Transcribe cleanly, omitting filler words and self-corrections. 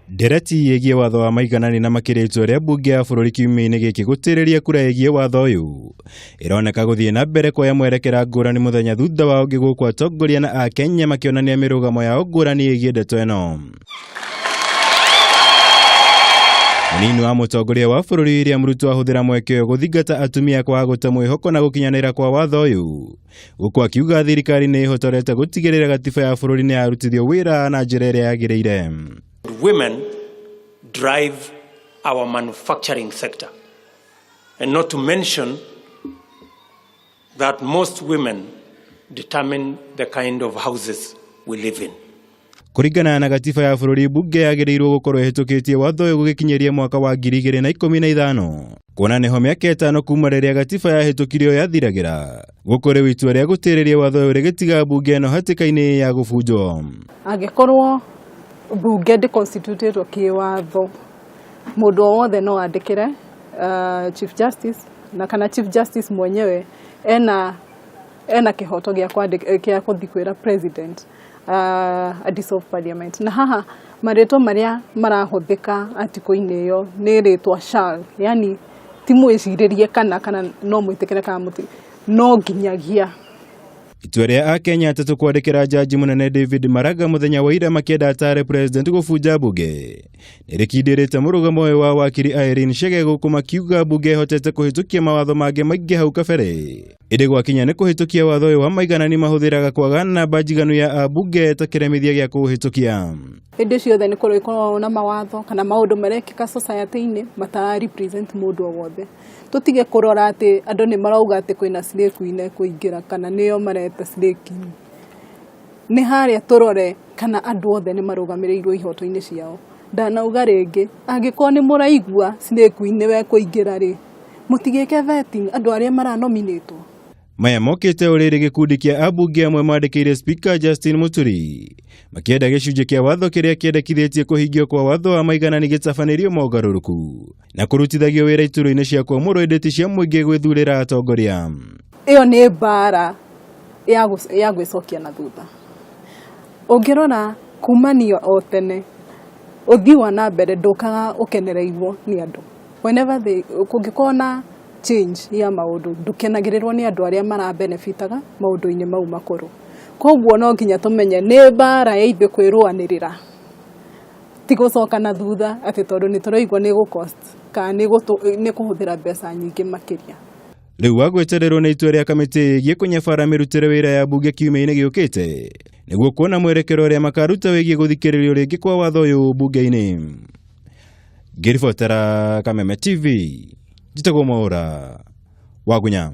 Ndereti ĩgiĩ watho wa maiganani na makĩria itua rĩa mbunge ya bũrũri kiumia-inĩ gĩkĩ gũtĩrĩria kura ĩgiĩ watho ũyũ ĩroneka gũthiĩ na mbere kuoya mwerekera ngũrani mũthenya thutha wa ũngĩ, gũkũ atongoria na akenya makĩonania mĩrũgamo yao ngũrani ĩgiĩ ndeto ĩno. Mũnini wa mũtongoria wa bũrũri William Ruto ahũthĩra mweke ũyũ gũthingata atumia kwaga gũte mwĩhoko na gũkinyanĩra kwa watho ũyũ, gũkũ akiuga thirikari nĩ ĩhotorete gũtigĩrĩra gatiba ya bũrũri nĩ yarutithio wĩra na njĩra ĩrĩa yagĩrĩire. Women drive our manufacturing sector. And not to mention that most women determine the kind of houses we live in. Kũringana na gatiba ya bũrũri, mbunge yagĩrĩirwo gũkorwo ĩhĩtũkĩtie watho ũyũ gũgĩkinyĩria mwaka wa 2015, kuona nĩho mĩaka 5 kuma rĩrĩa gatiba yahĩtũkirio yathiragĩra. Gũkũ rĩu itua rĩa gũtĩrĩria watho ũyũ rĩgĩtiga mbunge ĩno hatĩka-inĩ ya gũbunjwo. Angĩkorwo mbunge ndĩconstitutĩtwo kĩwatho, mũndũ o wothe no andĩkĩre Chief Justice, na kana Chief Justice mwenyewe ena kĩhoto gĩa kĩa gũthiĩ kwĩra president a dissolve parliament. Na haha marĩtwa marĩa marahũthĩka article-inĩ ĩyo nĩ rĩtwa shall, yani ti mwĩcirĩrie kana no mwĩtĩkĩre kana mũti, no nginyagia. Itua rĩa akenya 3 kwandĩkĩra jaji mũnene David Maraga mũthenya wa ira makĩenda atare president gũbunja mbunge nĩ rĩkindĩrĩte mũrũgamo ũyũ wa wakiri Irene Chege, gũkũ makiuga mbunge ĩhotete kũhĩtũkia mawatho mangĩ maingĩ hau kabere, ĩndĩ gwakinya nĩ kũhĩtũkia watho ũyũ wa maiganani mahũthĩraga kwaga namba njiganu ya ambunge ta kĩremithia gĩa kũũhĩtũkia. Hĩndĩ ciothe nĩ kũrĩkoragwo na mawatho kana maũndũ marekĩka society-inĩ matara represent mũndũ o wothe. Tũtige kũrora atĩ andũ nĩ marauga atĩ kwĩna slay queen ekũingĩra kana nĩo mareta slay king. Nĩ harĩa tũrore kana andũ othe nĩ marũgamĩrĩirwo ihoto-inĩ ciao. Ndanauga rĩngĩ, angĩkorwo nĩ mũraigua slay queen nĩwe ekũingĩra rĩ, mũtigĩke vetting andũ arĩa maranominĩtwo. Maya mokĩte o rĩrĩ gĩkundi kĩa ambunge amwe mandĩkĩire Speaker Justin Muturi makĩenda gĩcunjĩ kĩa watho kĩrĩa kĩendekithĩtie kũhingio kwa watho wa maiganani gĩtabanĩrio mogarũrũku na kũrutithagio wĩra iturwa-inĩ cia kwamũrwo ĩndĩ ti cia mũingĩ gwĩthurĩra atongoria. Ĩyo nĩ mbara ya gwĩcokia na thutha. Ũngĩrora kumanio o tene, ũthii wa na mbere ndũkaga ũkenereirwo nĩ andũ. Whenever they kũngĩkorwo na change ya maũndũ, ndũkenagĩrĩrwo nĩ andũ arĩa marabenefitaga maũndũ-inĩ mau makũrũ. Koguo no nginya tũmenye nĩ mbara ya ithuĩ kwĩrũanĩrĩra, ti gũcoka na thutha atĩ tondũ nĩ tũraigua nĩ gũ cost kana nĩ kũhũthĩra mbeca nyingĩ makĩria. Rĩu wagwetererwo nĩ itua rĩa kamĩtĩ ĩgiĩ kũnyabara mĩrutĩre wĩra ya mbunge kiumia-inĩ gĩũkĩte nĩguo kuona mwerekero ũrĩa makaruta wĩgiĩ gũthikĩrĩrio rĩngĩ kwa watho ũyũ mbunge-inĩ. Ngĩribotera Kameme TV, njĩtagwo Mwaũra Wagunya.